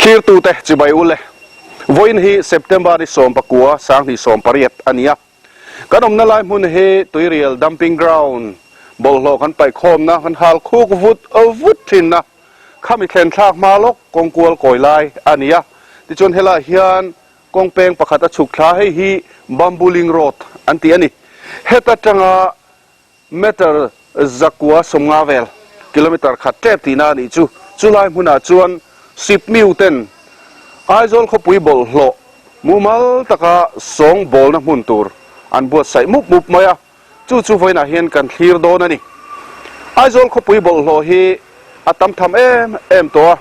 Thlirtute chibai ule, vawiin hi September ni 19, 2018 a ni a. Kan awmna lai hmun hi Tuirial Dumping Ground bawlhhlawh kan paihkhawmna kan hal khuk vut vut thin a, khami thlen thlak hma lawk kawngkual kawi lai a ni a. Tichuan helaiah hian kawng peng pakhat a chhuk thla, hei hi Bamboo Link Road an ti a ni. Heta tanga Meter 950 vel, kilometre khat tep tihna a nih chu. Chulai hmunah chuan Sipmiu ten Aizawl khawpui bawlhhlawh mumal taka sawng bawlna hmun tur an buatsaih mup mup mai a, chu chu vawiinah hian kan thlir dawn a ni. Aizawl khawpui bawlhhlawh hi a tam tham em em tawh a,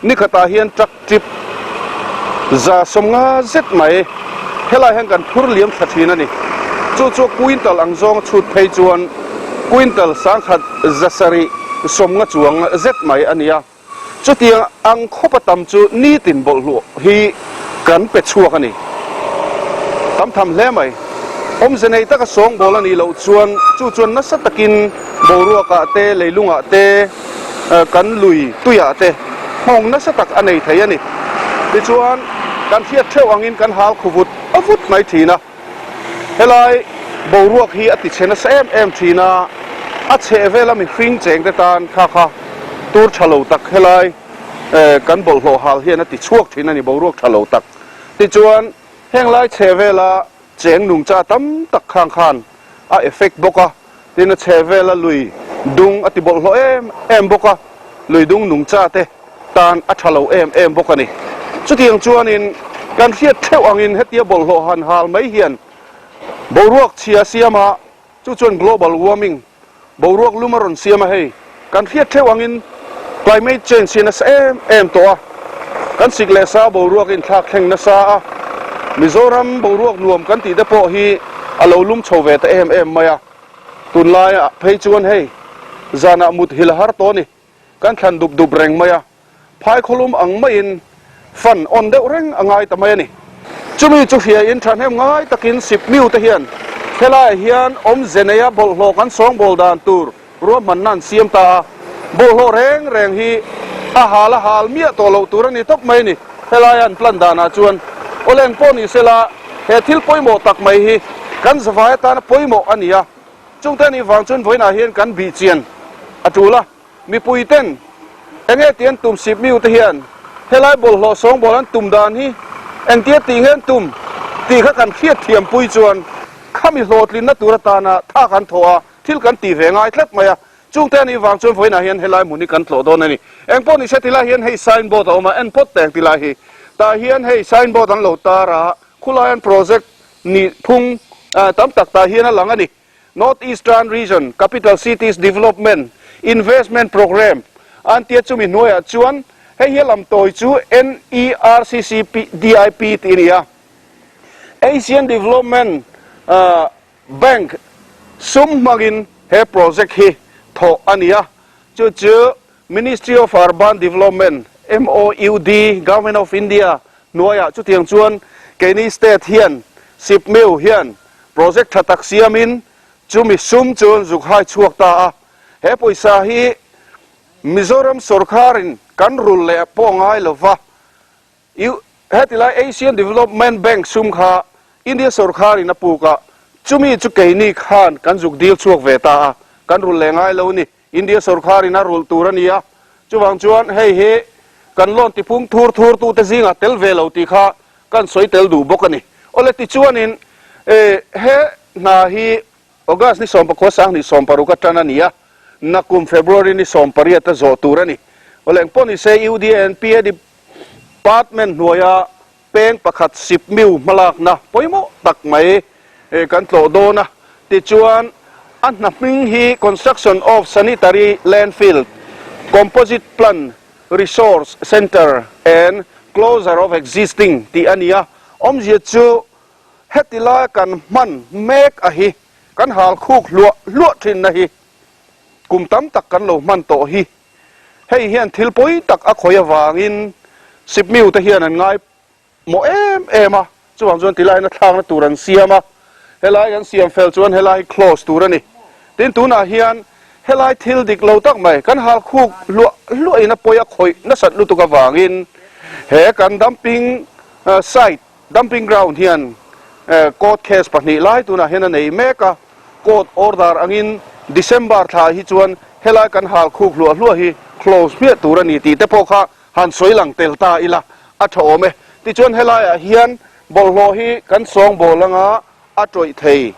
Nikhatah hian truck trip 150 zet mai helai hian kan phur liam thla thin a ni. Chu chu quintal ang zawnga chhut phei chuan quintal 1750 chuang zet mai a ni a. Chutiang ang khawpa tam chu nitin bawlhhlawh hi kan pe chhuak a ni. Tam tham hle mai. Awmze nei taka sawngbawl a nih loh chuan chu chuan nasa takin boruakah te, leilungah te, kan lui tuiah te nghawng nasa tak a nei thei a ni. Tichuan, kan hriat theuh angin kan hal khu vut a vut mai thin a. Helai boruak hi a tichhe nasa em em thin a, a chheh vela mihring cheng te tan kha kha tur tha lo tak helai kan bawlhhlawh hal hian a tichhuak thin a ni, boruak tha lo tak. Tichuan, heng lai chheh vela cheng nungcha tam tak khang khan a effect bawk a, tin a chheh vela lui dung a ti bawlhhlawh em em bawk a, lui dung nungcha te tan a tha lo em em bawk a ni. Chutiang chuanin kan hriat theuh angin hetia bawlhhlawh han hal mai hian boruak chhia siam a, Chu chuan global warming, boruak lum a rawn siam a hei. Kan hriat theuh angin climate change hi a nasa em em tawh a, kan sik leh sa boruak inthlak thleng nasa a, Mizoram boruak nuam kan tih te pawh hi a lo lum chho ve ta em em mai a. Tunlaiah phei chuan hei zanah mut hil a har tawh a ni. Kan thlan dup dup reng mai a, phai khawlum ang maiin fan on deuh reng a ngai ta mai a ni. Chumi chu hriain thahnem ngai takin Sipmiu te hian helaiah hian awmze neia bawlhhlawh kan sawngbawl dan tur ruahmanna an siam ta a, bawlhhlawh reng reng hi a hal a hal miah tawh loh tur a ni tawp mai a ni. Helaia an plan danah chuan awle eng pawh ni sela he thil pawimawh tak mai hi kan zavai atana pawimawh a ni a, chungte anih vang chuan vawiinah hian kan bihchian a tul a. Mipui ten enge tih an tum sip miu te hian helai bawlhhlawh sawngbawl an tum dan hi engtia tih nge an tum tih kha kan hriat thiam pui chuan khami hlawhtlinna tur atana tha kan thawh a, thil kan tih ve ngai tlat mai a. Chungte anih vang chuan vawiinah hian helai hmun hi kan tlawh dawn a ni. Engpawh ni se tilai hian hei sign board a awm a, en phawt teng tilai hi. Tah hian hei sign board an lo tar a, khulai an project nih phung tam tak tah hian a lang a ni. North Eastern Region Capital Cities Development Investment Programme an tia chumi hnuaiah chuan hei hi a lam tawi chu NERCCDIP tih a ni a. Asian Development Bank sum hmangin he project hi thawh a ni a, chu chu Ministry of Urban Development, MOUD, Government of India hnuaiah chutiang chuan keini state hian Sipmiu hian project tha tak siamin chumi sum chu an zuk hai chhuak ta a. He pawisa hi Mizoram sorkarin kan rul leh pawh ngai lova, Hetilai Asian Development Bank sum kha India sorkarin a puk a, chumi chu keini khan kan zuk dil chhuak ve ta a, kan rul leh ngai lo a ni. India sorkarin a rulh tur a ni a, chuvang chuan hei hi kan loan tipung thur thur tute zingah tel ve lo tih kha kan sawi tel duh bawk a ni. Awle tichuanin he hna hi August ni 19 2016 atan a ni a, nakum February ni 18 a zawh tur a ni. Awle engpawh ni se UDNPA Department hnuaia Peng pakhat Sipmiu hmalakna pawimawh tak mai kan tlawh dawn a, tichuan a hna hming hi Construction of Sanitary Landfill Composite Plant Resource Centre and Closure of Existing tih a ni a, awmzia chu heti laia kan hman mek a hi kan hal khuk hluah hluah thinna hi kum tam tak kan lo hman tawh hi. Hei hian thil pawi tak a khawih avangin Sipmiu te hian an ngai mawh em em a, chuvang chuan tilaiin a thlakna tur an siam a, helai an siam fel chuan helai hi close tur a ni. Tin, tunah hian helai thil dik lo tak mai kan hal khuk hluah hluahin a pawi a khawih nasat lutuk avangin He kan dumping site, dumping ground hian court case pahnih lai tunah hian a nei mek a, court order angin December thla hi chuan helai kan hal khuk hluah hluah hi close hmiah tur a ni tih te pawh kha han sawi lang tel ta ila a tha awm e. Tichuan helaiah hian bawlhhlawh hi kan sawngbawl anga a tawih thei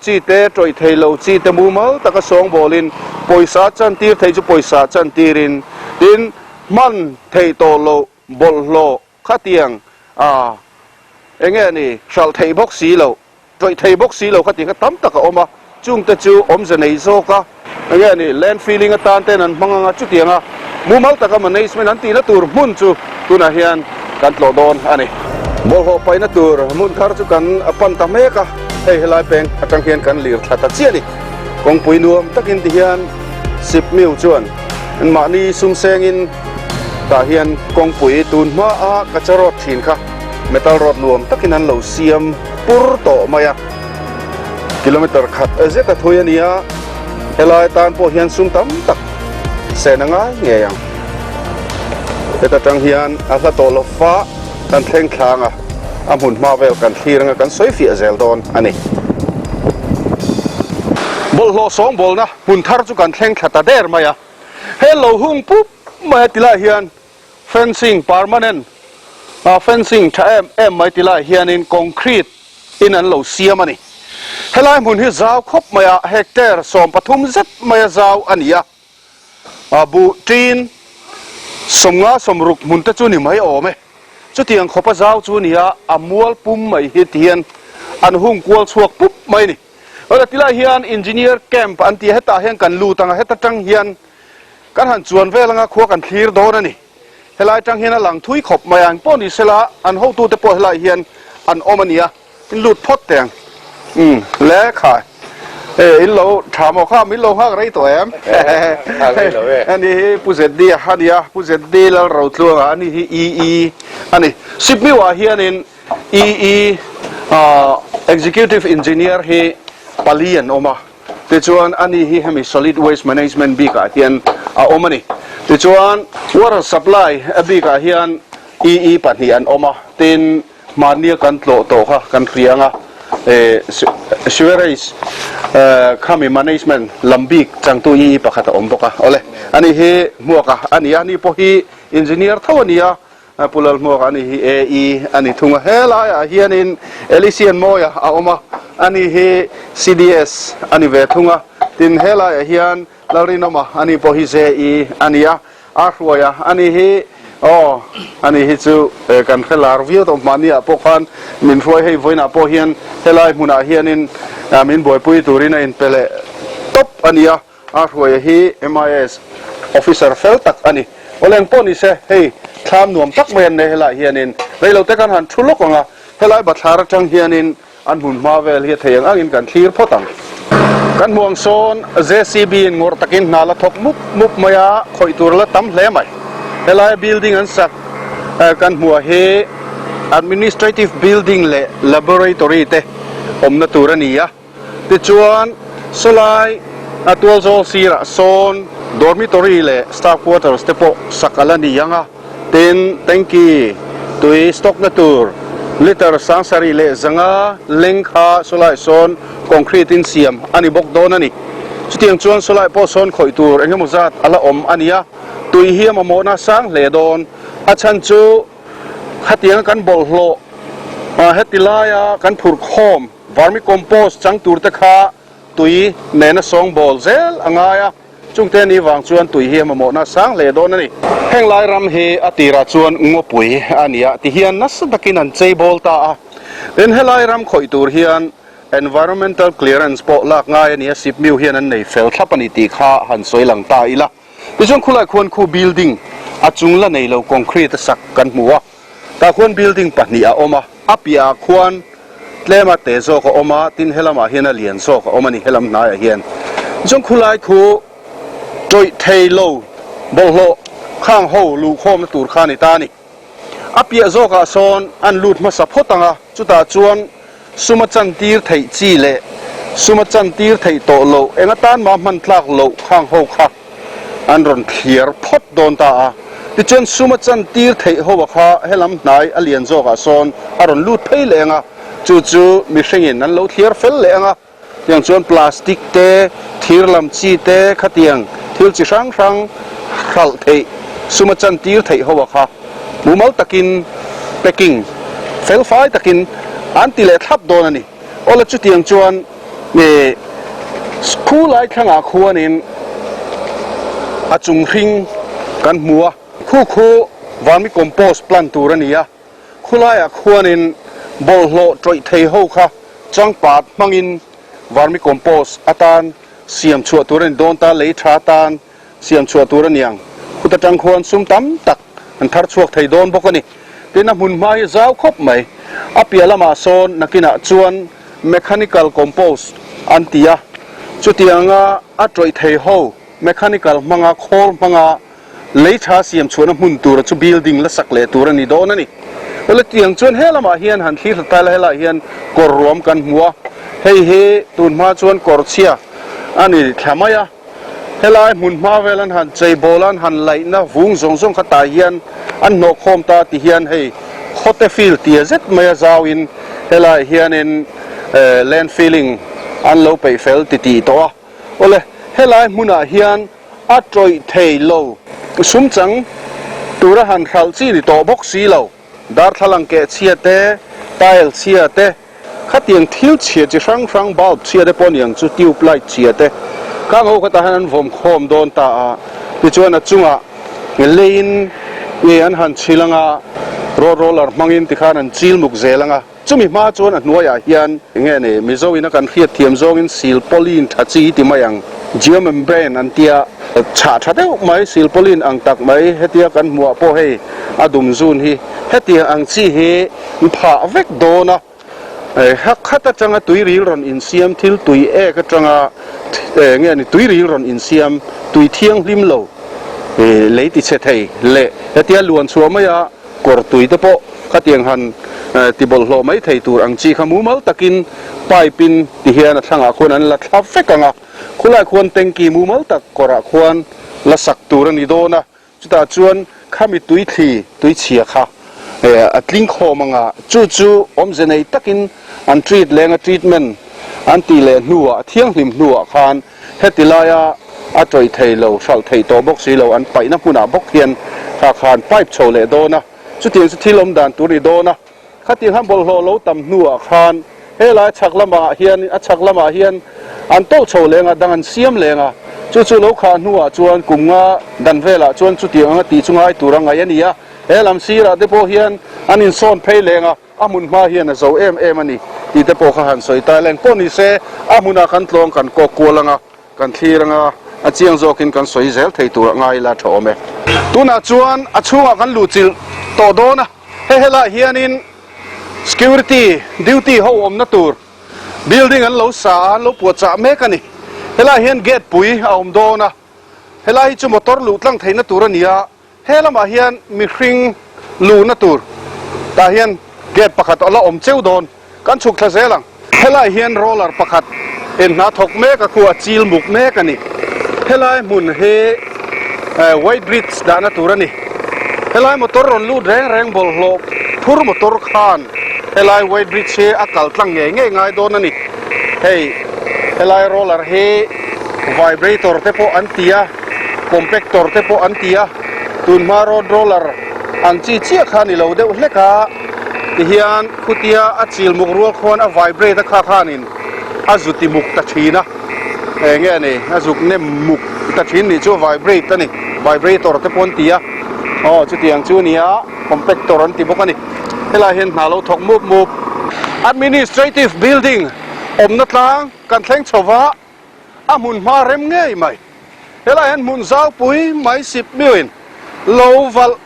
chi te, tawih thei lo chi te mumal taka sawngbawlin pawisa chantir thei chu pawisa chantirin tin hman theih tawh loh bawlhhlawh khatiang a eng nge ni hralh theih bawk si loh, tawih thei bawk si lo khatiang kha tam tak a awm a, chungte chu awmze nei zawk a. Eng nge ni land filling atan ten an hmang anga chutianga mumal taka management an tihna tur hmun chu tunah hian kan tlawh dawn a ni. Bawlhhlawh paihna tur hmun thar chu kan pan ta mek a, hei helai peng atang hian kan lir thla ta chiah a ni. Kawngpui nuam takin ti hian Sipmiu chuan mahni sum sengin tah hian kawngpui tun hmaa kacha road thin kha metal road nuam takin an lo siam pur tawh mai a. Kilometer khat zet a thui a ni a, helai tan pawh hian sum tam tak sen a ngai ngei ang. Heta tang hian a hla tawh lo fa kan thleng thlang a, a hmun hma vel kan thlir anga kan sawi fiah zel dawn a ni. Bawlhhlawh sawngbawlna hmun thar chu kan thleng thla ta der mai a, he lo hung pup mai a ti lai hian Fencing permanent ah fencing tha em em mai ti lai hianin concrete in an lo siam a ni. Helai hmun hi zau khawp mai a, hectare 13 zet maia zau a ni a, ah buh tin 50 60 hmun te chu ni mai awm e. Chutiang khawpa zau chu a ni a, a mual pum mai hi ti hian an hung kual chhuak pup mai a ni. Awle ti lai hian engineer camp an ti a, hetah hian kan lut ang a, heta tang hian Kan han chuan vel anga khua kan thlir dawn a ni. Helai atang hian a lang thui khawp mai a, engpawh ni sela an hotute pawh helai hian an awm a nia, in lut phawt teh ang. Umm le khai. E in lo tha maw kha min lo nghak rei tawh em? Nghak rei lo e. Ani hi Pu ZD a nia, Pu ZD Lalrotluanga ani hi EE a ni. Sipmiu ah hianin EE Executive Engineer hi pali an awm a. Tichuan ani hi hemi Solid Waste Management bikah hian a awm a ni. Tichuan Water Supply bikah hian EE pahnih an awm a, tin hmannia kan tlawh tawh kha kan hria ang a, Sewerage khami Management lam bik changtu EE pakhat a awm bawk a. Awle, ani hi Hmuaka a ni a, ani pawh hi Engineer tho a ni a, Pu Lalhmuaka ani hi AE a ni thung a, helaiah hianin Elysian Mawia a awm a, ani hi CDS a ni ve thung a, tin helaiah hian Lalrinawma ani pawh hi JE a ni a, a hruaia ani hi aw ani hi chu kan hre lar viau tawh mahniah pawh khan min hruai hei vawiinah pawh hian helai hmunah hianin min buaipui turin a inpe leh tawp a ni a. A hruaia hi MIS officer fel tak a ni. Awle eng pawh ni se, hei thlam nuam tak mai an nei helaiah hianin reilote kan han thu lawk ang a, helai bathlar atang hianin an hmun hma vel hi a thei ang angin kan thlir phawt ang. Kan hmu ang sawn JCB in ngawrh takin hna la thawk mup mup mai a, khawih tur la tam hle mai. Helaia building an sak kan hmuh ah hi administrative building leh laboratory te awmna tur a ni a. Tichuan, sawlai a tualzawl sirah sawn dormitory leh staff quarters te pawh sak a la ni ang a, tin, tanky tui stock na tur litre 7500 leng kha sawlai sawn concrete in siam a ni bawk dawn a ni. Chutiang chuan sawlai pawh sawn khawih tur eng emaw zat a la awm a ni a, tui hi a mamawhna sang hle dawn. A chhan chu khatianga kan bawlhhlawh heti laia kan phurh khawm Vermicompost chang tur te kha tui nena sawngbawl zel a ngai a, chungte ni vang chuan tui hi a mamawhna sang hle dawn a ni. Heng lai ram hi a tirah chuan ngawpui a ni a, tihian nasa takin an cheibawl ta a. Tin, helai ram khawih tur hian environmental clearance pawh lak ngai a ni a, Sipmiu hian an nei fel thlap a ni tih kha han sawi lang ta ila. Tichuan khulai khuan khu building a chung la nei lo concrete a sak kan hmu a, tah khuan building pahnih a awm a, a piahah khuan tlema te zawk a awm a, tin helamah hian a lian zawk a awm a ni helam hnaiah hian. Tichuan khulai khu tawih thei lo bawlhhlawh khang ho luhkhawmna tur kha a ni ta a ni. A piah zawkah sawn an lut hmasa phawt ang a, chutah chuan suma chantir theih chi leh suma chantir theih tawh loh eng atan mah hman tlak loh khang ho kha an rawn thliar phawt dawn ta a. Tichuan suma chantir theih ho a kha helam hnai a lian zawkah sawn a rawn lut phei leh ang a, chu chu mihringin an lo thliar fel leh ang a. Tiang chuan plastic te, thir lam chi te khatiang thil chi hrang hrang hralh theih, suma chantir theih ho a kha mumal takin packing fel fai takin an ti leh thlap dawn a ni. Awle chutiang chuan ih khu lai thlangah khuanin a chung hring kan hmu a, khu khu vermicompost plant tur a ni a. Khulaiah khuanin bawlhhlawh tawih thei ho kha changpat hmangin vermicompost atan siam chhuah tur a ni dawn ta, lei tha atan siam chhuah tur a ni ang. Khut atang khuan sum tam tak an thar chhuak thei dawn bawk a ni. Tin, a hmun hma hi zau khawp mai. A piah lamah sawn nakinah chuan mechanical compost an ti a, chutianga a tawih thei ho mechanical hmanga khawl hmanga Lei tha siam chhuahna hmun tura chu building la sak leh tur a ni dawn a ni. Awle tiang chuan he lamah hian han thlir hlat ta ila helaiah hian kawr ruam kan hmu a, hei hi tun hma chuan kawr chhia a ni thla mai a, helai hmun hma vel an han chei bawl a, an han laihna vung zawng zawng kha tah hian an hnawh khawm ta ti hian hei khawte field tia zet mai a zauin helaiah hianin land filling an lo peih fel titih tawh a. Awle helai hmunah hian a tawih thei lo. Sum chang tura han hralh chi ni tawh bawk si lo. Darthlalang keh chhia te, tile chhia te, khatiang thil chhia chi hrang hrang bulb chhia te pawh niang chu tube light chhia te khang ho khatah hian an vawm khawm dawn ta a. Tichuan a chungah leiin nge an han chhil anga road roller hmangin tikhan an chil muk zel anga. Chumi hma chuan a hnuaiah hian enge ni, Mizo ina kan hriat thiam zawngin silpauline tha chi ti mai ang, geomembrane an tia, chhah tha deuh mai silpauline ang tak mai hetia kan hmuah pawh hei a dum zun hi hetiang ang chi hi phah vek dawn a, khat atanga tuiril rawn insiam thil tui ek atanga enge ni tuiril rawn insiam tui thianghlim lo lei tichhe thei leh hetia luan chhuah maia Kawr tui te pawh khatiang han ti bawlhhlawh mai thei tur ang chi kha mumal takin pipe in ti hian a thlangah khuan an la thla vek ang a, khulai khuan tanky mumal tak kawrah khuan la sak tur a ni dawn a, chutah chuan khami tui thli tui chhia kha a tling khawm ang a, chu chu awmze nei takin an treat leng a treatment an tih leh hnuah a thianghlim hnuah khan Heti laia a tawih thei lo, hralh theih tawh bawk si lo, an paihna hmunah bawk hian kha khan pipe chho leh dawn a, chutiang chu thil awm dan tur a ni dawn a. Khatiang khan bawlhhlawh lo tam hnuah khan helai chhak lamah hian a chhak lamah hian an tawlh chho leng a, dang an siam leng a, chu chu lo khah hnuah chuan kum nga dan velah chuan chutiang anga tih chu ngai tur a ngaih a ni a, he lam sirah te pawh hian an insawn phei leng a. A hmun hma hian a zo em em a ni tih te pawh kha han sawi ta leng pawh ni se, a hmunah kan tlawng kan kawk kual anga, kan thlir anga, a chiang zawkin kan sawi zel thei tur a ngai ila tha awm e. Tunah chuan a chhungah kan luhchilh tawh dawn a, he helaiah hianin security duty ho awmna tur building an lo sa a, an lo puahchah mek a ni. Helaiah hian gate pui a awm dawn a, helai hi chu motor luh tlang theihna tur a ni a, He lamah hian mihring luhna tur tah hian gate pakhat a la awm cheu dawn, kan chhuk thla zel ang. Helai hian roller pakhat in hna thawk mek a khu a chil muk mek a ni. Helai hmun hi weight bridge dahna tur a ni. Helai motor rawn lut reng reng bawlhhlawh phur motor khan helai weight bridge hi a kal tlang ngei ngei ngai dawn a ni. Hei helai roller hi vibrator te pawh an ti a. Compactor te pawh an ti a, tunhma road roller ang chi chiah kha a ni lo deuh hlek a, tihian khutia a chil muk rual khuan a vibrate a kha khanin a zu ti muk ta thin a, eng nge a ni a zuk nem muk ta thin nih chu a vibrate a ni, vibrator te pawh an ti a, aw chutiang chu a ni a, compactor an ti bawk a ni, helaiah hian hna lo thawk mup mup. Administrative building awmna tlang kan thleng chho va. A hmun hma rem ngei mai. Helaiah hian hmun zaupui mai sip miuin lo valh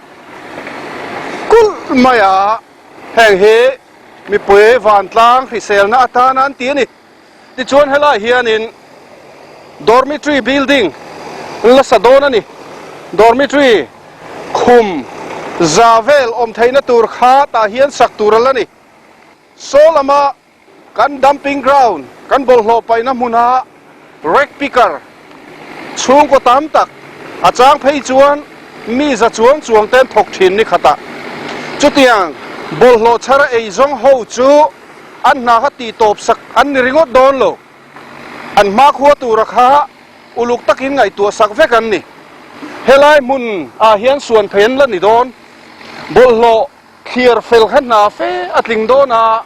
kulh mai a, heng hi mipui vantlang hriselna atana an ti a ni. Tichuan helaiah hianin dormitory building la sa dawn a ni. Dormitory khum za vel awm theihna tur kha tah hian sak tur a la ni. Saw lama Kan dumping ground, kan bawlhhlawh paihna hmuna rag picker chhungkaw tam tak a chang phei chuan Mi za chuang chuang te an thawk thin ni khatah. Chutiang bawlhhlawh chhara ei zawng ho chu an hna kha tih tawp sak an ni ringawt dawn lo. An hmakhua tura kha uluk takin ngaihtuah sak vek an ni. Helai hmun ah hian suan phei an la ni dawn. Bawlhhlawh thliar fel kha hna fe a tling dawn a,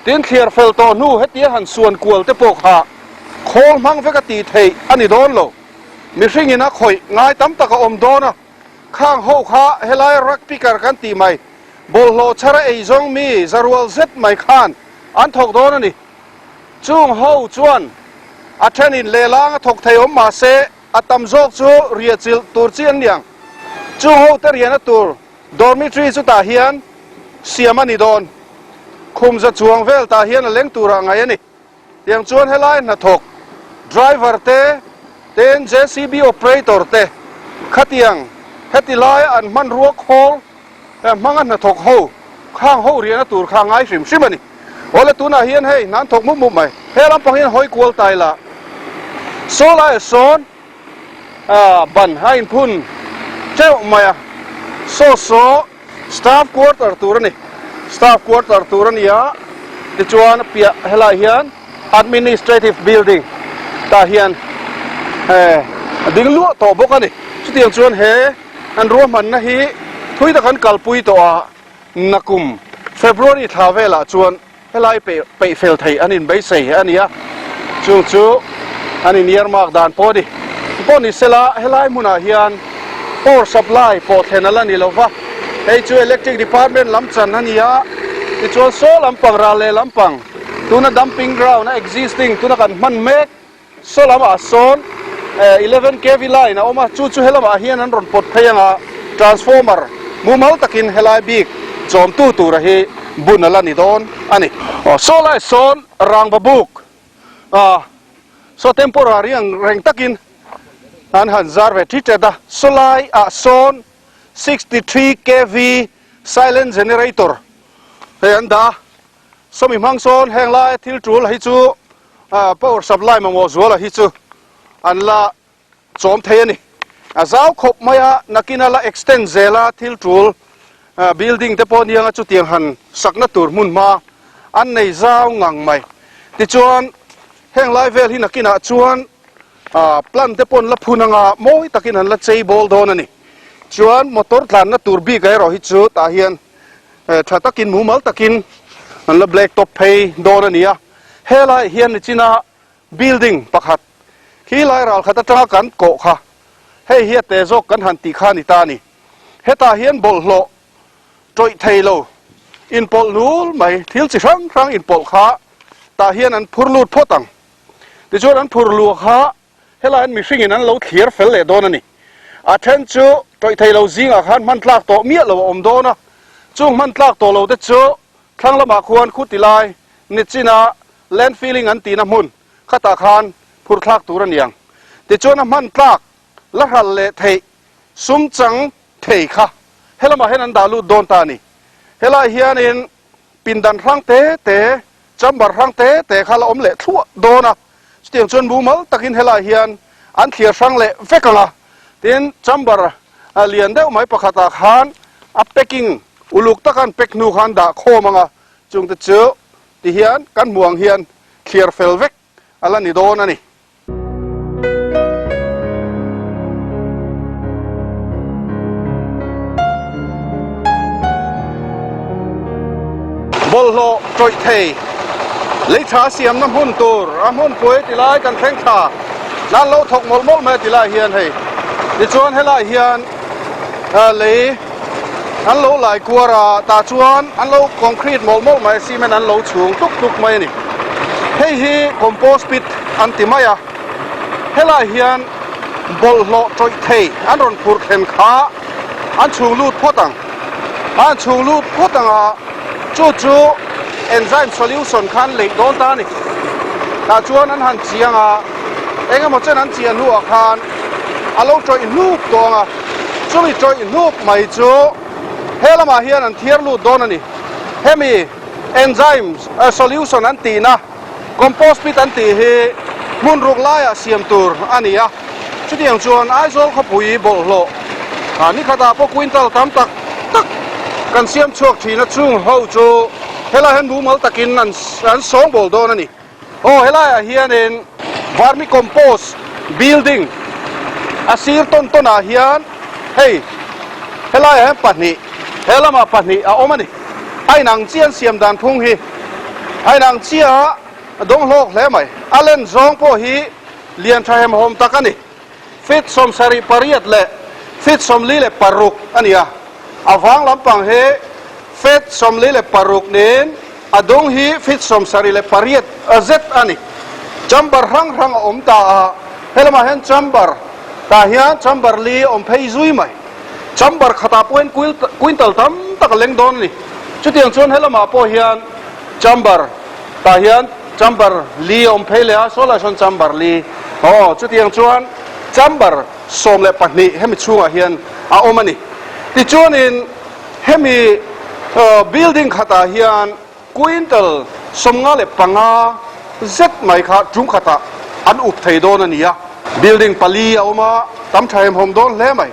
tin thliar fel tawh hnu hetia han suan kual te pawh kha khawl hmang vek a tih theih a ni dawn lo. Mihring in a khawih ngai tam tak a awm dawn a, khang ho kha helai rug picker kan tih mai, bawlhhlawh chhara ei zawng mi zarual zet mai khan an thawk dawn a ni. Chung ho chuan a thenin lehlang a thawk thei awm mah se a tam zawk chu riah chilh tur chi an ni ang. Chung ho te riahna tur dormitory chu tah hian siam a ni dawn. Khum za chuang vel tah hian a leng turah ngaih a ni. Tiang chuan helai hnathawk driver te, tin JCB operator te khatiang heti laia an hmanrua khawl hmanga hnathawk ho khang ho riahna tur kha ngai hrim hrim a ni. Awle tunah hian hei hna an thawk mup mup mai. He lampang hian hawi kual tai la saw laiah sawn ban a inphun teuh mai a, saw saw Staff quarter tur a ni. Staff quarter tur a ni a, tichuan a piah helaiah hian administrative building tah hian eh a ding luah tawh bawk a ni. Chutiang chuan he an ruahmanna hi thui tak an kalpui tawh a, nakum February thla velah chuan Helai peih fel theih an inbeisei a ni a, chung chu an inearmark dan pawh a ni. Pawh ni sela helai hmunah hian power supply pawh thlen a la ni lo va, hei chu electric department lam chan a ni a, tichuan saw lampang ral leh lampang tuna dumping ground a existing tuna kan hman mek Saw lamah sawn 11 kv line a awm a, chu chu helamah hian an rawn pawt phei anga transformer mumal takin helai bik chawmtu tura hi bun a la ni dawn a ni. Saw lai sawn rangva buk saw temporary ang reng takin an han zar ve ṭi ṭet a, saw lai ah sawn 63 kv silent generator hei an dah a, sawmi hmang sawn heng lai thil ṭul hi chu Power supply mamawh zuala hi chu an la chawm thei a ni. A zau khawp mai a, nakin a la extend zel a, thil tul building te pawh anianga chutiang han sakna tur hmun hma an nei zau ngang mai. Tichuan heng lai vel hi nakinah chuan plant te pawh an la phun anga mawi takin an la chei bawl dawn a ni. Chuan motor tlanna tur bik erawh hi chu tah hian tha takin mumal takin an la black top phei dawn a ni a. Helaiah hian nichina building pakhat khi lai ral khat atanga kan kawh kha hei hi a te zawk kan han tih kha a ni ta a ni. Hetah hian bawlhhlawh tawih thei lo inpawlh nul mai thil chi hrang hrang inpawlh kha tah hian an phur lut phawt ang. Tichuan an phur luah kha helaiah mihringin an lo thlir fel leh dawn a ni. A then chu tawih thei lo zingah khan hman tlak tawh miah lo a awm dawn a, chung hman tlak tawh lo te chu Thlang lamah khuan khuti lai nichina land filling an tihna hmun khatah khan phur thlak tur a ni ang. Tichuan a hman tlak la hral leh theih sum chang thei kha helamah hian an dah lut dawn ta a ni. Helai hianin pindan hrang te te, chamber hrang te te kha la awm leh thluah dawn a. Chutiang chuan mumal takin helai hian an thliar hrang leh vek ang a. Tin, chamber lian deuh mai pakhatah khan a packing uluk taka an pack hnu khan dah khawm ang a, chungte chu tihian kan hmuh ang hian thliar fel vek a la ni dawn a ni. Bawlhhlawh tawih thei lei tha siamna hmun tur a hmunpui ti lai kan thleng thla nan lo thawk mawlh mawlh mai a ti lai hian hei tichuan helai hian lei an lo lai kuar a tah chuan an lo concrete mawlh mawlh mai a cement an lo chhung tluk tluk mai a ni hei hi compost pit an ti mai a helai hian bawlhhlawh tawih thei an rawn phurh thlen kha an chhung lut phawt ang an chhung lut phawt ang a chu chu enzyme solution khan leih dawn ta a ni tah chuan an han chiang a eng emaw chen an chiah hnuah khan a lo tawih hnup tawh ang a chumi tawih hnup mai chu he lamah hian an thiar lut dawn a ni hemi enzyme solution an tihna Compost pit an tih hi hmun ruk laiah siam tur a ni a, chutiang chuan Aizawl khawpui bawlhhlawh. Ni khatah pawh quintal tam tak tak kan siam chhuak thin a, chung ho chu helai hian mumal takin an sawngbawl dawn a ni. Aw helaiah hianin vermicompost building a sir tawn tawnah hian hei helaiah hian pahnih he lamah pahnih a awm a ni. A inang chiah an siam dan phung hi a inang chiah a, a dawng hlawk hle mai. A len zawng pawh hi lian tha hemhawm tak a ni. Feet 78 leh feet 46 a ni a, a vang lampang hi feet 46 niin a dung hi feet 78 zet a ni. Chamber hrang hrang a awm ta a, helamah hian chamber tah hian chamber li a awm phei zui mai. Chamber khatah pawh hian quintal tam tak a leng dawn a ni. Chutiang chuan helamah pawh hian chamber tah hian Chamber li a awm phei leh a, saw lai sawn chamber li. Aw, chutiang chuan chamber 12 hemi chhungah hian a awm a ni. Tichuanin hemi building khatah hian quintal 55 zet mai kha tum khatah an up thei dawn a ni a. Building pali a awm a, tam tha hemhawm dawn hle mai.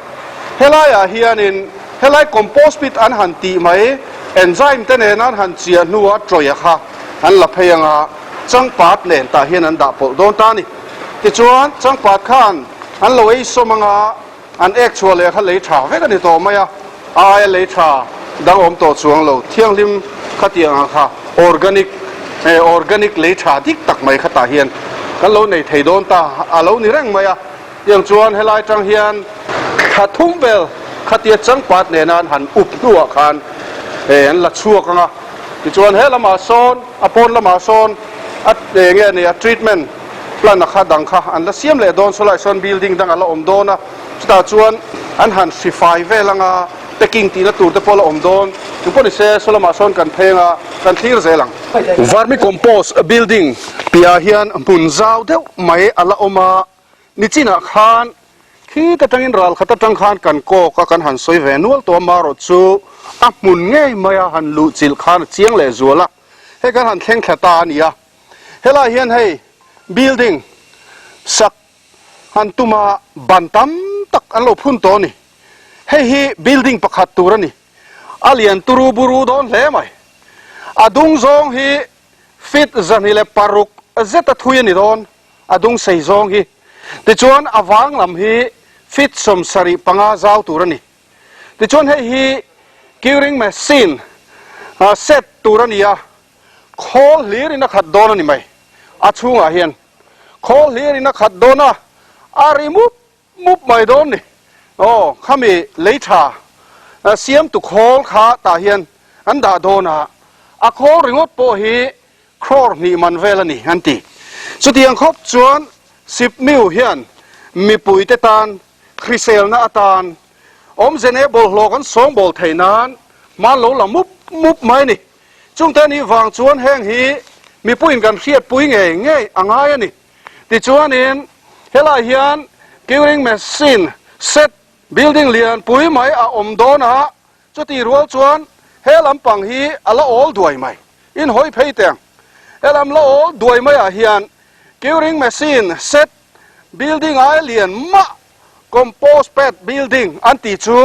Helaiah hianin helai compost pit an han tih mai, enzyme te nena an han chiah hnua tawih a kha, An la phei anga changpat nen tah hian an dah pawlh dawn ta a ni. Tichuan, changpat khan an lo ei sawm anga an ek chhuah leh kha lei tha vek a ni tawh mai a, a aia lei tha dang awm tawh chuang lo, thianghlim khatiang ang kha organic, organic lei tha dik tak mai kha tah hian kan lo nei thei dawn ta a lo ni reng mai a. Tiang chuan helai tang hian thla thum vel khatia changpat nena an han up hnuah khan an la chhuak ang a, tichuan he lamah sawn a pawn lamah sawn a eng nge ni a treatment plan a kha dang kha an la siam leh dawn, sawlai sawn building dang a la awm dawn a, chutah chuan an han hri fai vel ang a, packing tihna tur te pawh a la awm dawn, chu pawh ni se saw lamah sawn kan pheng a, kan thlir zel ang. Vermicompost building piahah hian hmun zau deuh mai a la awm a. Nichinah khan khi ta tangin ral khat atang khan kan kawk a, kan han sawi ve nual tawh a, marawh chu a hmun ngei mai a han luh chilh khan a chiang leh zual a, hei kan han thleng thla ta a ni a. Helai hian hei building sak han tum a, ban tam tak an lo phun tawh a ni. Hei hi building pakhat tur a ni. A lian turu buru dawn hle mai. A dung zawng hi feet 206 zet a thui a ni dawn. A dung sei zawng hi. Tichuan a vang lam hi feet 75 zau tur a ni. Tichuan hei hi curing machine set tur a ni a, khawl hlir in a khat dawn a ni mai. A chhungah hian khawl hlir in a khat dawn a, a ri mup mup mai dawn ni. Aw, khami lei tha siamtu khawl kha tah hian an dah dawn a, a khawl ringawt pawh hi Crore hnih man vel a ni an ti. Chutiang khawp chuan Sipmiu hian mipuite tan hriselna atan awmze nei bawlhhlawh kan sawngbawl theih nan hma lo la mup mup mai a ni. Chungte a nih vang chuan heng hi mipuiin kan hriatpui ngei ngei a ngai a ni. Tichuanin helai hian curing machine set building lianpui mai a awm dawn a, Chutih rual chuan he lampang hi a la awl duai mai. In hawi phei teng. He lam la awl duai maiah hian curing machine set building ai lian mah compost pad building an tih chu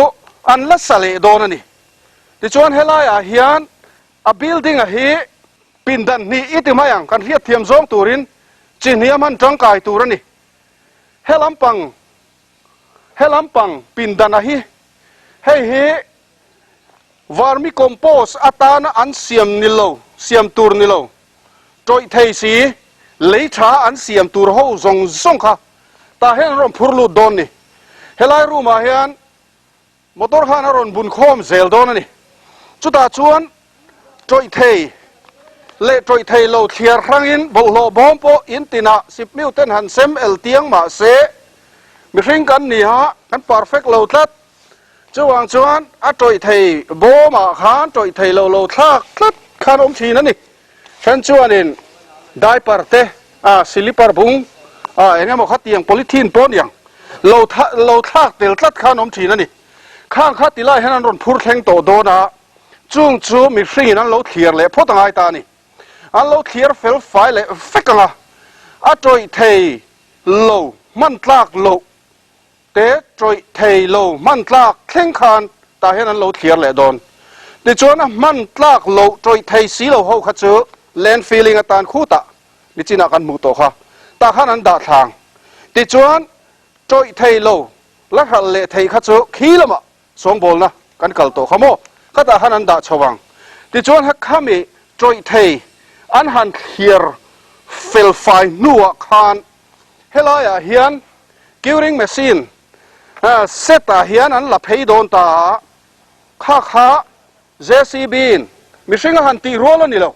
an la sa leh dawn a ni. Tichuan helaiah hian a building a hi pindan hnih i ti mai ang kan hriat thiam zawng turin chi hniam han tangkai tur a ni. He lampang He lampang pindana hi hei hi vermicompost atana an siam ni lo, siam tur ni lo, tawih thei si, lei tha an siam tur ho zawng zawng kha tah hian an rawn phur lut dawn ni. Helai room ah hian Motor khan a rawn bun khawm zel dawn a ni. Chutah chuan tawih thei leh tawih thei lo thliar hrangin bawlhhlawh bawm pawh in tinah sipmiu ten han sem el tiang mah se mihring kan ni a, kan perfect lo tlat. Chuvang chuan a tawih thei bawmah khan tawih thei lo lo thlak tlat khan awm thin a ni. Then chuanin diaper te, a silipar bung, a eng emaw khatiang polythene pawh niang lo lo thlak tel tlat khan awm thin a ni. Khang kha ti lai hian an rawn phur thleng tawh dawn a, chung chu mihringin an lo thliar leh phawt angai ta a ni. An lo thliar fel fai leh vek ang a, a tawih thei lo hman tlak loh. te tawih thei lo hman tlak thleng khan tah hian an lo thliar leh dawn. Tichuan a hman tlak loh tawih thei si lo ho kha chu land filling atan khutah nichinah kan hmuh tawh kha tah khan an dah thlang. Tichuan tawih thei lo la hralh leh thei kha chu khi lamah Sawngbawlna kan kal tawh kha maw? Khatah khan an dah chho ang. Tichuan khami tawih thei an han thliar fel fai hnuah khan helaiah hian curing machine set ah hian an la phei dawn ta a, kha kha JCB in mihring a han tih rual a ni lo.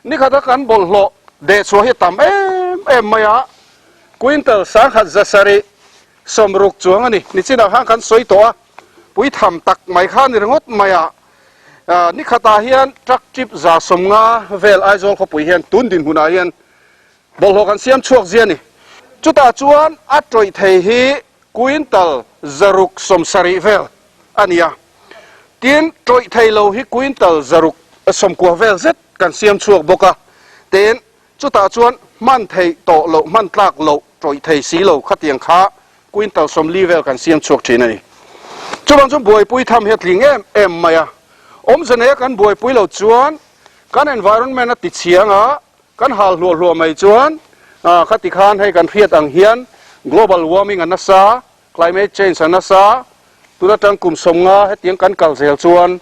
Nikhata kan bawlhhlawh dehchhuah hi a tam em em mai a, quintal sangkhat zasarih 60 chuang a ni. Nichinah khan kan sawi tawh a, pui tham tak mai kha a ni ringawt mai a. Nikhatah hian truck trip 150 vel Aizawl khawpui hian tun dinhmunah hian bawlhhlawh kan siam chhuak zia a ni. Chutah chuan a tawih thei hi quintal 670 vel a ni a. Tin, tawih thei lo hi quintal 690 vel zet kan siam chhuak bawk a. Tin, Chutah chuan hman theih tawh loh, hman tlak loh, tawih thei si lo khatiang kha quintal 40 vel kan siam chhuak thin a ni. Chuvang chuan buaipui tham hi a tling em em mai a. Awmze neia kan buaipui lo chuan kan environment a ti chhiang a, kan hal hluah hluah mai chuan khati khan hei kan hriat ang hian global warming a nasa, climate change a nasa, tun atang kum 50 hetiang kan kal zel chuan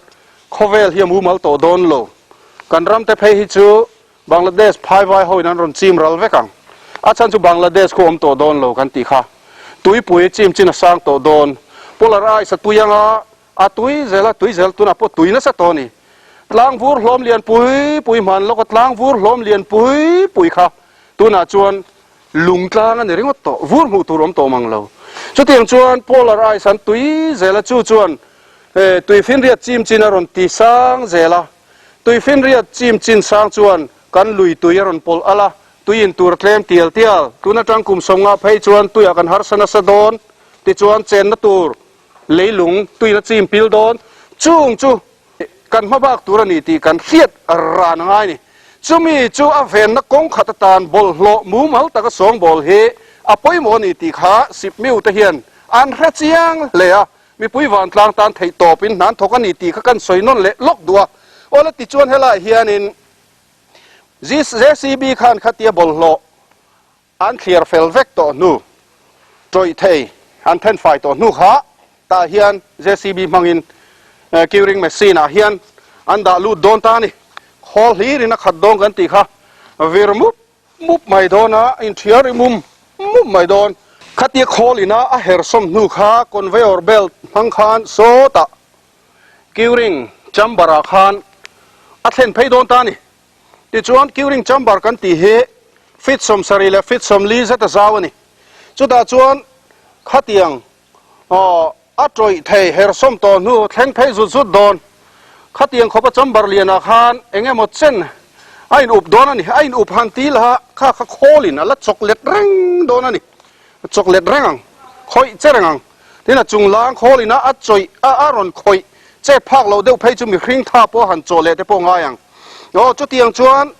khawvel hi a mumal tawh dawn lo. Kan ramte phei hi chu Bangladesh phaivai hoin an rawn chim ral vek ang. A chhan chu Bangladesh khu awm tawh dawn lo kan tih kha. Tuipui chim chin a sang tawh dawn. Polar ice a tui anga a tui zel a tui zel tunah pawh tui nasa tawh a ni. Tlang vur hlawm lian pui pui hman lawk a tlang vur hlawm lian pui pui kha tunah chuan lung tlang a ni ringawt tawh. Vur hmuh tur awm tawh mang lo. Chutiang chuan polar ice an tui zel a chu chuan tuifinriat chim chin a rawn ti sang zel a. Tuifinriat chim chin sang chuan kan lui tui a rawn pawlh al a, tui in tur tlem tial tial. Tun atang kum 50 phei chuan tuiah kan harsa nasa dawn, tichuan chenna tur leilung tuiin a chim pil dawn. Chung chu kan hma bak tur a ni tih kan hriat ran a ngai a ni. Chumi chu a venna kawng khat atan bawlhhlawh mumal taka sawngbawl hi a pawimawh a ni tih kha Sipmiu te hian an hre chiang hle a. Mipui vantlang tan theih tawpin hnan thawk a ni tih kha kan sawi nawn leh lawk duh a. Awle tichuan helaiah hianin JCB khan khatia bawlhhlawh an thliar fel vek tawh hnu, tawih thei an thenfai tawh hnu kha tah hian JCB hmangin curing machine ah hian an dah lut dawn ta a ni. Khawl hlirin a khat dawn kan tih kha vir mup Mup mai dawn a, inthiar i mum mup mai dawn. Khatia khawl ina a her sawm hnu kha conveyor belt hmang khan sawtah curing chamber ah khan a thlen phei dawn ta a ni. Tichuan curing chamber kan tih hi feet 70 leh feet 40 zet a zau a ni. Chutah chuan khatiang Aw, a tawih thei her sawm tawh hnu thleng phei zut zut dawn. Khatiang khawpa chamber lianah khan eng emaw chen a in up dawn a ni. A in up han ti la kha kha khawlin a la chawk let reng dawn a ni. A chawk let reng ang, khawih che reng ang. Tin a chung lang khawlin a a chawih a a rawn khawih chet phak loh deuh phei chu mihring tha pawh a han chawh leh te pawh ngai ang. Aw, chutiang chuan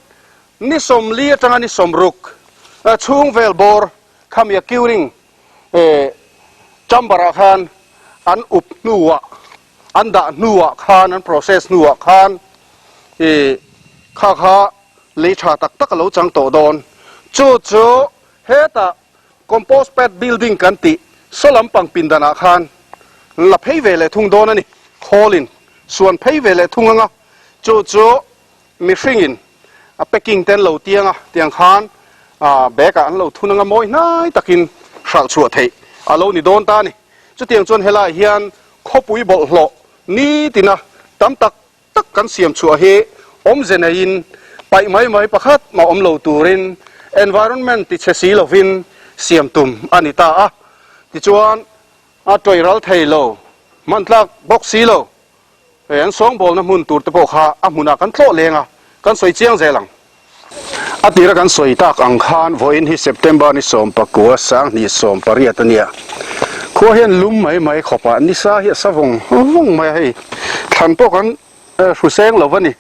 ni 40 atanga ni 60 chhung vel bawr khami a curing He chamber ah khan an up hnuah, an dah hnuah khan, an process hnuah khan i kha kha lei tha tak tak a lo chang tawh dawn. Chu chu hetah compost pad building kan tih saw lampang pindanah khan la phei ve leh thung dawn a ni. Khawlin suan phei ve leh thung anga chu chu Mihringin a packing te an lo tiang a, tiang khan bag ah an lo thun anga mawi hnai takin hralh chhuah theih a lo ni dawn ta a ni. Chutiang chuan helaiah hian khawpui bawlhhlawh nitina tam tak tak kan siam chhuah hi awmze neiin paih mai mai pakhat mah awm lo turin environment tichhe si lovin siam tum a ni ta a. Tichuan a tawih ral thei lo, hman tlak bawk si lo. Hei an sawngbawlna hmun tur te pawh kha a hmunah kan tlawh leng a, kan sawi chiang zel ang. A tira kan sawi tak ang khan vawiin hi September ni 19 2018 a nia. Khua hian lum mai mai khawp a, nisa hi a sa vawng vawng mai a hei. Thlan pawh kan hru seng lo va ni.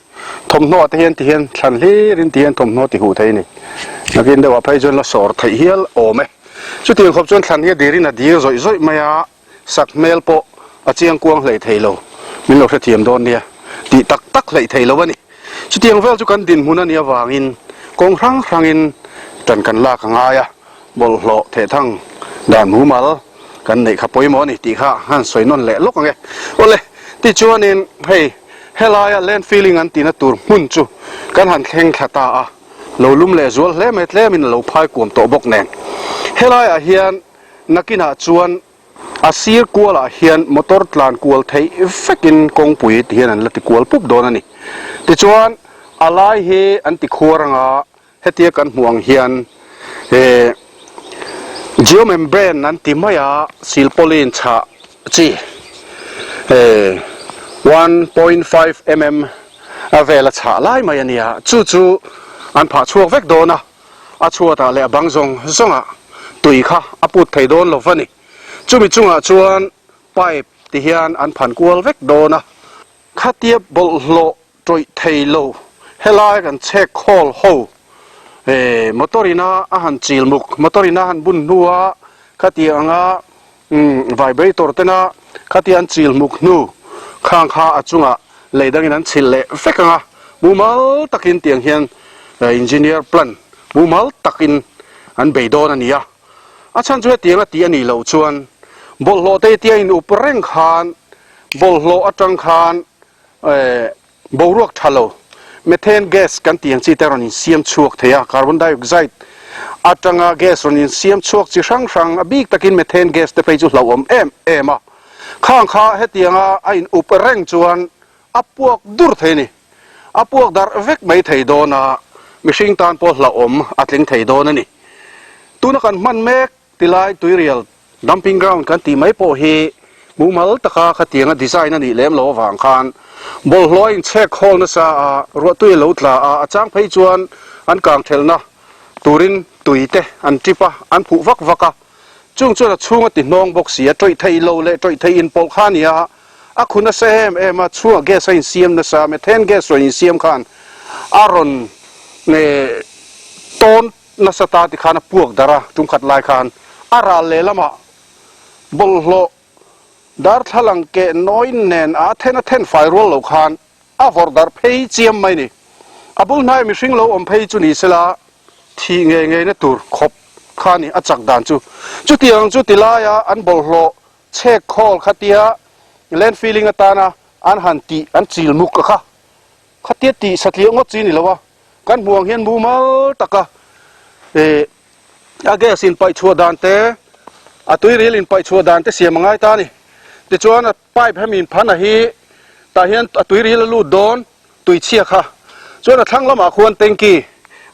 Thawmhnaw ah te hian ti hian thlan hlir in ti hian thawmhnaw ti huh thei a ni. Nakin deuh ah phei chuan la sawr theih hial awm e. Chutiang khawp chuan thlan hi a dir in a dir zawih zawih mai a. Sak hmel pawh a chiang kuang hleih thei lo, min lo hrethiam dawn nia tih tak tak hleih thei lo a ni. Chutiang vel chu kan dinhmun a nih avangin kawng hrang hrangin ṭan kan lak a ngai a, bawlhhlawh thehthang dan mumal kan neih kha pawimawh a ni tih kha han sawi nawn leh lawk ang e. Awle, tichuanin hei helaia land filling an tihna tur hmun chu kan han thleng thla ta a, lo lum leh zual hle mai tlemin a lo phai kuam tawh bawk nen. Helaiah hian nakinah chuan A sir kualah hian motor tlan kual theih vekin kawngpui ti hian an la ti kual pup dawn a ni. Tichuan a lai hi an ti khuar anga hetia kan hmuh ang hian eh geomembrane an ti mai a silpauline chhah chi eh 1.5 mm a vel a chhah lai mai a nia chu chu an phah chhuak vek dawn a. A chhuatah leh a bang zawng zawngah tui kha a put thei dawn lo va ni. Chumi chungah chuan pipe ti hian an phan kual vek dawn a. Khatia bawlhhlawh tawih thei lo helai kan chhek khawl ho eh motor ina a han chil muk, motor ina han bun hnua khatia anga umm vibrator tena khatia an chil muk hnu khang kha a chungah lei dangin an chhilh leh vek ang a, mumal takin tiang hian engineer plan mumal takin an bei dawn a ni a, a chhan chu hetiang a tih a nih loh chuan bawlhhlawh te tia in up reng khan bawlhhlawh atang khan eh Boruak tha lo, methane gas kan tih ang chi te rawn insiam chhuak thei a, carbon dioxide atanga gas rawn insiam chhuak chi hrang hrang, a bik takin methane gas te phei chu hlauhawm em em a. Khang kha hetianga a in up reng chuan a puak dur thei a ni. A puak darh vek mai thei dawn a, mihring tan pawh hlauhawm a tling thei dawn a ni. Tuna kan hman mek Tilai tuirial dumping ground kan tih mai pawh hi mumal taka khatianga design a nih lem loh avang khan bawlhhlawh a inchhek khawl nasa a, ruahtui a lo tla a, a chang phei chuan an kang thelhna turin tui te an tip a, an phuh vak vak a, chung chuan a chhung a ti hnawng bawk si a, tawih theih lo leh tawih theih inpawlh kha a ni a, a khu nasa em em a, chhungah gas a insiam nasa, methane gas rawn insiam khan a rawn tawn Nasa ta ti khan a puak darh a, tumkhat lai khan a ral lehlamah bawlhhlawh darthlalang keh nawi nen a then a then fai rual lo khan a vawrh darh phei chiam mai ni. A bul hnai mihring lo awm phei chu ni sela thih ngei ngeina tur khawp kha ni a chak dan chu. Chutiang chu ti laia an bawlhhlawh chhek khawl khatia land filling atana an han tih an chil muk a kha khatia tih satliah ngawt chi ni lo a. Kan hmuh ang hian mumal taka eh a gas in paih chhuah dan te, a tuiril in paih chhuah dan te siam a ngai ta a ni. Tichuan a pipe hemi in phan a hi tah hian a tuiril a lut dawn tui chhia kha. Chuan a thlang lamah khuan tanky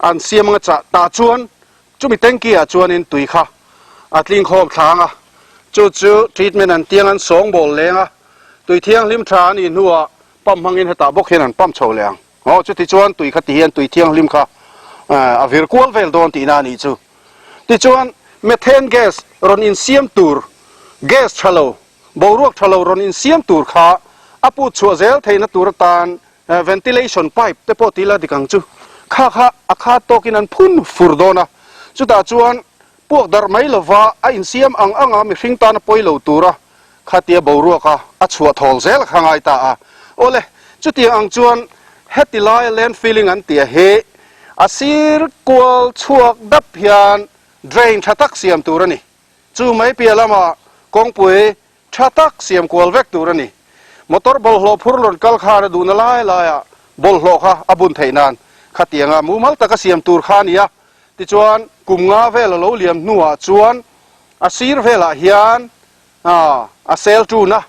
an siam anga chah tah chuan chumi tanky ah chuanin tui kha a tling khawm thlang a. Chu chu treatment an tiang an sawngbawl leng a, tui thianghlim tha a nih hnuah pump hmangin hetah bawk hian an pump chho leh ang. Aw chuti chuan tui kha ti hian tui thianghlim kha a vir kual vel dawn tihna a nih chu. Tichuan methane gas rawn insiam tur gas tha lo, boruak tha lo rawn insiam tur kha a put chhuah zel theihna tur atan ventilation pipe te pawh tih la dik ang chu. Kha kha a khat tawkin an phun fur dawn a, chutah chuan puak darh mai lova a insiam ang anga mihring tana pawi lo tura Khatia boruaka a chhuah thawl zel kha ngai ta a. Awle, chutiang ang chuan heti laia land filling an tih a hi a sir kual chhuak dap hian drain tha tak siam tur a ni. Chu mai piah lama kawngpui tha tak siam kual vek tur a ni. Motor bawlhhlawh phur rawn kal khan a duhna lai laiah bawlhhlawh kha a bun theih nan khatianga mumal taka siam tur kha a ni a. Tichuan, kum nga vel a lo liam hnuah chuan A sir velah hian a cell two na,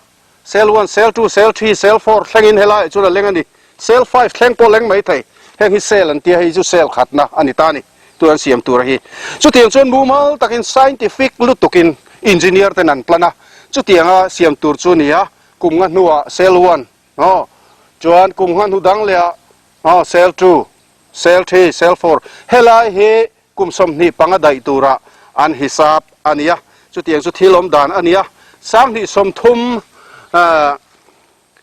cell one, cell two, cell three, cell four thlengin helaiah chuan a leng a ni. Cell five thleng pawh leng mai thei. Heng hi cell an tia, hei chu cell khatna a ni ta a ni, tun an siam tur a hi. Chutiang chuan mumal takin scientific lutukin engineer ten an plan a, chutianga siam tur chu a ni a, kum nga hnuah cell one, aw, chuan kum nga hnu dang lehah, aw, cell two, cell three, cell four, helai hi Kum 25 daih tura an hisap a ni a, chutiang chu thil awm dan a ni a. 2030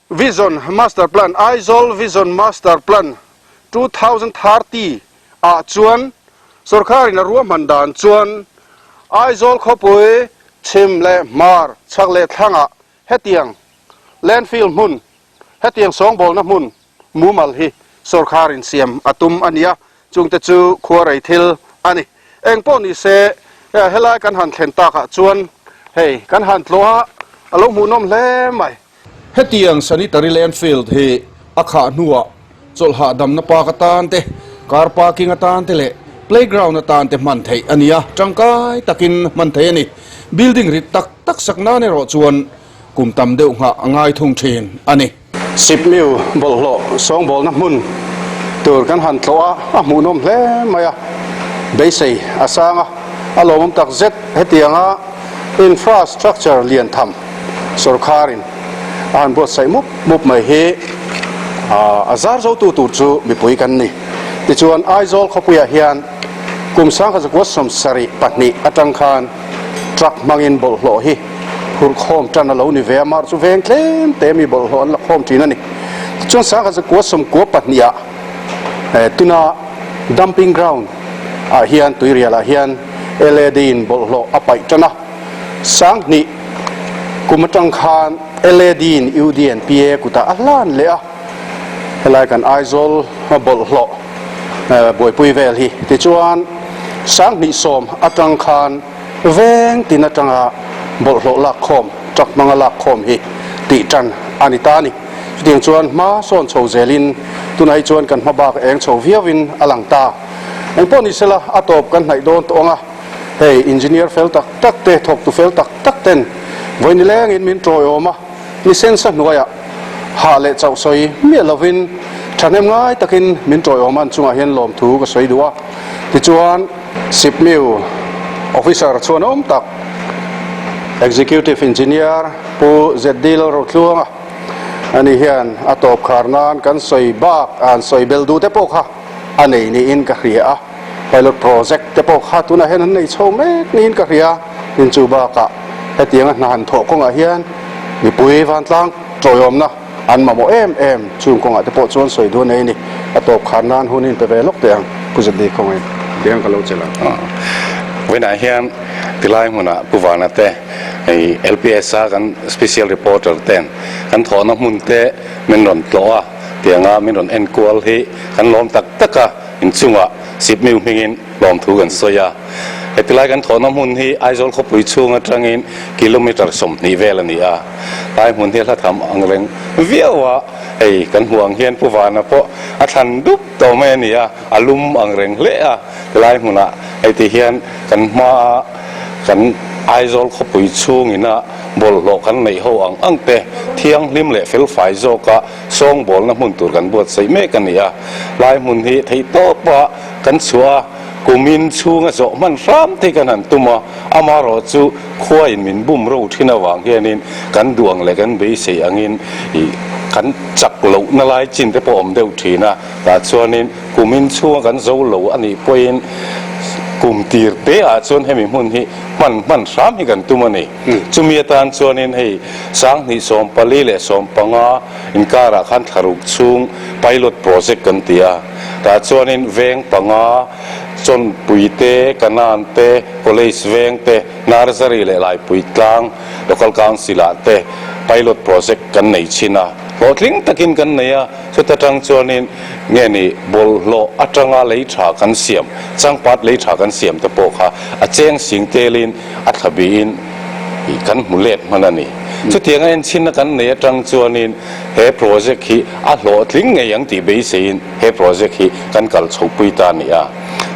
Vision Master Plan, Aizawl Vision Master Plan 2030 ah chuan sorkarin a ruahman dan chuan Aizawl khawpui. Chhim leh hmar, chhak leh thlangah hetiang landfill hmun, hetiang sawngbawlna hmun mumal hi sawrkharin siam a tum a nia, chungte chu khuarei thil a ni. Eng pawh ni se, helai kan han thlen takah chuan hei kan han tlawh a, a lo hmuhnawm hle mai. Hetiang sanitary landfill hi a khah hnuah chawlh hahdamna park atan te, car parking atan te leh playground atan te hman theih a ni a, tangkai takin hman theih a ni. Building rit tak tak sak nan erawh chuan kum tam deuh nghah a ngai thung thin a ni. Sipmiu bawlhhlawh sawngbawlna hmun tur kan han tlawh a, a hmuhnawm hle mai a, beisei a sang a, a lawmawm tak zet hetianga infrastructure lian tham Sorkharin a han buatsaih mup mup mai hi a zar zotu tur chu mipui kan ni. Tichuan Aizawl khawpuiah hian kum sangkhat zakua 72 atang khan truck hmangin bawlhhlawh hi phurh khawm tan a lo ni ve a, mar chu veng tlem te mi bawlhhlawh an la khawm thin a ni. Tichuan sangkhat zakua 92 ah tuna dumping ground ah hian tuirial ah hian LAD in bawlhhlawh a paih tan a. 2000 kum atang khan LAD in UDNPA kutah a hlan leh a, helai kan Aizawl bawlhhlawh buaipui vel hi. Tichuan 2010 atang khan veng tin atanga bawlhhlawh lakkhawm, truck hmanga lakkhawm hi tih tan a ni ta a ni. Chutiang chuan hma sawn chho zelin tunah hi chuan kan hma bak eng chho viauin a lang ta. Engpawh ni sela a tawp kan hnaih dawn tawh ang a. Hei engineer fel tak tak te, thawktu fel tak tak ten vawi nilengin min tawiawm a, ni sensa hnuaiah hah leh chauh sawi miah lovin thahnem ngai takin min tawiawm a, an chungah hian lawmthu ka sawi duh a. Tichuan Sipmiu officer chhuanawm tak Executive Engineer Pu ZD Lalrotluanga ani hian a tawp khar nan kan sawi bak an sawi bel duh te pawh kha a nei niin ka hria a. Pilot project te pawh kha tunah hian an nei chho mek niin ka hria. Tin chu bakah hetianga hna han thawh kawngah hian mipui vantlang tawiawmna an mamawh em em chung kawngah te pawh chuan sawi duh a nei a ni. A tawp khar nan hun in pe ve lawk teh ang Pu Zeddy khawngaih tiang ka lo chelh ang. Vawiinah hian tilai hmunah Pu Vana te hei LPS a kan special reporter ten kan thawhna hmun te min rawn tlawh a, tianga min rawn enkual hi kan lawm tak tak a. Inchungah Sipmiu hmingin lawmthu kan sawi a. Hetilai kan thawhna hmun hi Aizawl khawpui chhung atangin kilometre 20 vel a ni a. Lai hmun hi a hla tham ang reng viau a, hei kan hmuh ang hian Pu Vana pawh a thlan dup tawh mai a ni a, a lum ang reng hle a. Tilai hmunah hei ti hian kan hmaa kan Aizawl khawpui chhungina bawlhhlawh kan neih ho ang ang te thianghlim leh felfai zawka Sawngbawlna hmun tur kan buatsaih mek a ni a, lai hmun hi theihtawpa kan chhuah a, kumin chhunga zawh hman hram te kan han tum a, amaherawhchu khuain min bum ro thin avang hianin kan duh ang leh kan beisei angin ih kan chak lohna lai chin te pawh awm deuh thin a, tah chuanin kumin chhunga kan zo lo a nih pawhin kum tir te ah chuan hemi hmun hi hman hman hram hi kan tum a ni. Chumi atan chuanin hei 2014 leh 15 inkarah khan thlaruk chhung pilot project kan ti a, tah chuanin veng panga, Chawnpui te, Kanan te, College veng te, Nursery leh Laipui tlang Local Council ah te pilot project kan nei chhin a, hlawhtling takin kan nei a, chuta tang chuanin nge ni bawlhhlawh atanga lei tha kan siam, changpat lei tha kan siam te pawh kha a cheng sing telin a thla bihin kan hmu let hman a ni. Chutianga enchhinna kan nei atang chuanin he project hi a hlawhtling ngei ang tih beiseiin he project hi kan kal chhopui ta a ni a.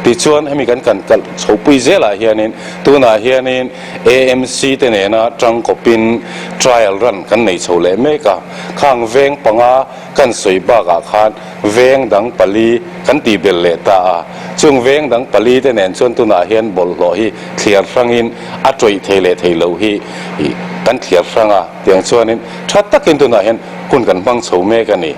Tichuan hemi kan kan kal chhopui zelah hianin tunah hianin AMC te nena tangkawpin trial run kan nei chho leh mek a. Khang veng panga kan sawi bakah khan veng dang pali kan tih belh leh ta a. Chung veng dang pali te nen chuan tunah hian bawlhhlawh hi thliar hrangin a tawih thei leh thei lo hi kan thliar hrang a, tiang chuanin tha takin tunah hian hun kan hmang chho mek a ni.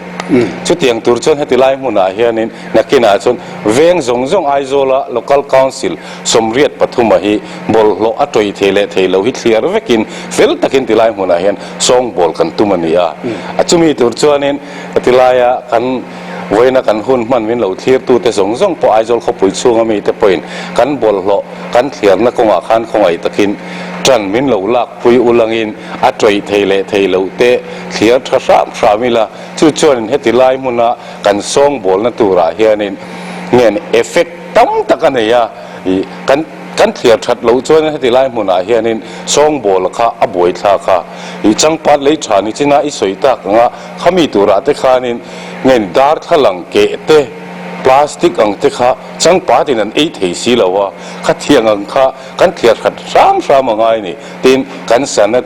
Chutiang tur chuan heti lai hmunah hianin nakinah chuan veng zawng zawng Aizawla Local Council 83 hi bawlhhlawh a tawih thei leh thei lo hi thliar vekin fel takin ti lai hmunah hian sawngbawl kan tum a ni a. A chumi tur chuanin heti laia kan Vawiina kan hun hman min lo thlirtute zawng zawng pawh Aizawl khawpui chhunga mite pawhin kan bawlhhlawh kan thliarna kawngah khan khawngaih takin Ṭan min lo lakpui ulangin a ṭawih thei leh thei loh te thliar ṭha hram hram ila, chu chuanin heti lai hmuna kan sawngbawlna turah hianin ngen effect tam tak a nei a, ih kan kan thliar ṭhat loh chuanin heti lai hmunah hianin sawngbawla kha a buaithlak a, ih changpat lei ṭha ni china i sawi tak anga khami turah te khanin ngen darthlalang keh te plastic ang te kha changpatin an ei thei si lo a, khatiang ang kha Kan thliar khat hram hram a ngai ni. Tin, kan sana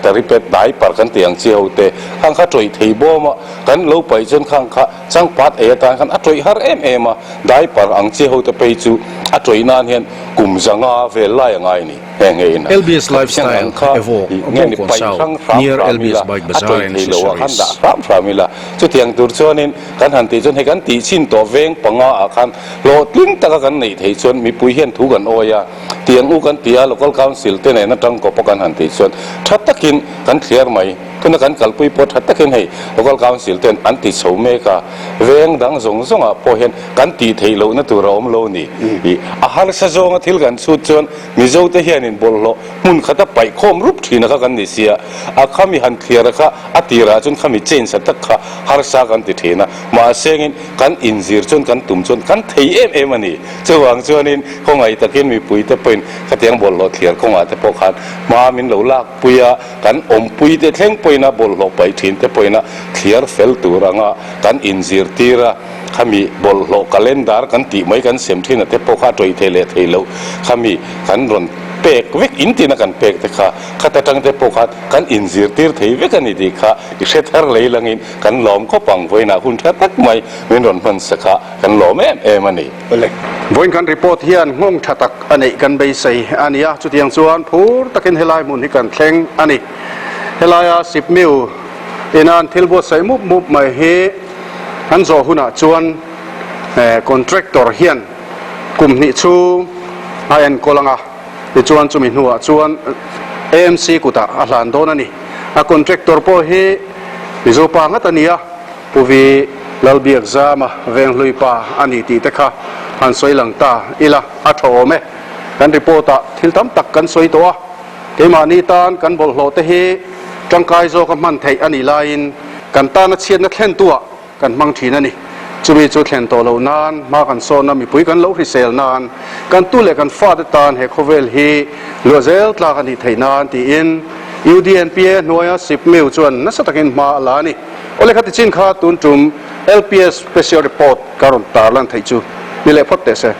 taripet diaper kan tih ang chi ho te khang kha tawih thei bawm a, kan lo paih chuan khang kha changpat ei atan khan a tawih har em em a, diaper ang chi ho te phei chu a tawih nan hian kum zanga vel lai a ngai ni nghe nghe in a. LBS Kha thiang Lifestyle ang kha Evoque ih nge ni Bawngkawn paih South hrang hram near hram LBS ila Bike a Bazaar tawih and thei lo a khan dah Accessories. hram hram ila. Chutiang tur chuanin kan han tih chuan hei kan tih chin tawh veng panga ah khan hlawhtling taka kan neih theih chuan mipui hian thu kan awi a. Tiang u kan ti a, Local Council te nen atang kawpa kan han tih chuan tha takin kan thliar mai. Tuna kan kalpui pawh tha takin hei Local Council ten an ti chho mek a, veng dang zawng zawngah pawh hian kan tih theih lohna tur a awm lo ni. Ih, a harsa zawnga thil kan chhut chuan Mizo te hianin bawlhhlawh hmun khata paih khawm rup thin a kha kan ni sia, a khami han thliar a kha a tirah chuan khami change a tak kha harsa kan ti thin a, mahsengin kan inzir chuan kan tum chuan kan thei em em a ni. Chuvang chuanin khawngaih takin mipuite pawhin khatiang bawlhhlawh thliar kawngah te pawh khan hma min lo lakpui a, kan awmpui te thleng pawhin a bawlhhlawh paih thin te pawhin a thliar fel tur anga kan inzirtir a, khami bawlhhlawh calendar kan tih mai kan sem thin a te pawh kha a tawih thei leh thei loh khami kan rawn pek vek in tina kan pek te kha khata tang te pawh khan kan inzirtir thei vek a ni tih kha i hre thar lei langin kan lawm khawp ang vawiinah hun tha tak mai min rawn hman sak a kan lawm em em a ni. Awle. Vawiin kan report hian nghawng tha tak a neih kan beisei a ni a, chutiang chuan phur takin helai hmun hi kan thleng a ni. Helaia Sipmiu ina an thil buatsaih mup mup mai hi an zawh hunah chuan contractor hian kum hnih chhung a enkawl ang a, tichuan chumi hnuah chuan AMC kutah a hlan dawn a ni. A contractor pawh hi Mizo pa ngat a ni a. Pu Vi Lalbiakzama Venghlui pa a ni tih te kha han sawi lang ta ila a tha awm e. Kan report ah thil tam tak kan sawi tawh a, keimahni tan kan bawlhhlawh te hi tangkai zawka hman theih a nih laiin kan tana chhiatna thlentu ah kan hmang thin a ni. Chumi chu thlen tawh loh nan hma kan sawn a, mipui kan lo hrisel nan, kan tu leh kan fate tan he khawvel hi luah zel tlak a nih theih nan tiin UDNPA hnuaia Sipmiu chuan nasa takin hma a la a ni. Awle kha tichin kha tun tum LPS special report ka rawn tar lan theih chu ni leh phawt teh se.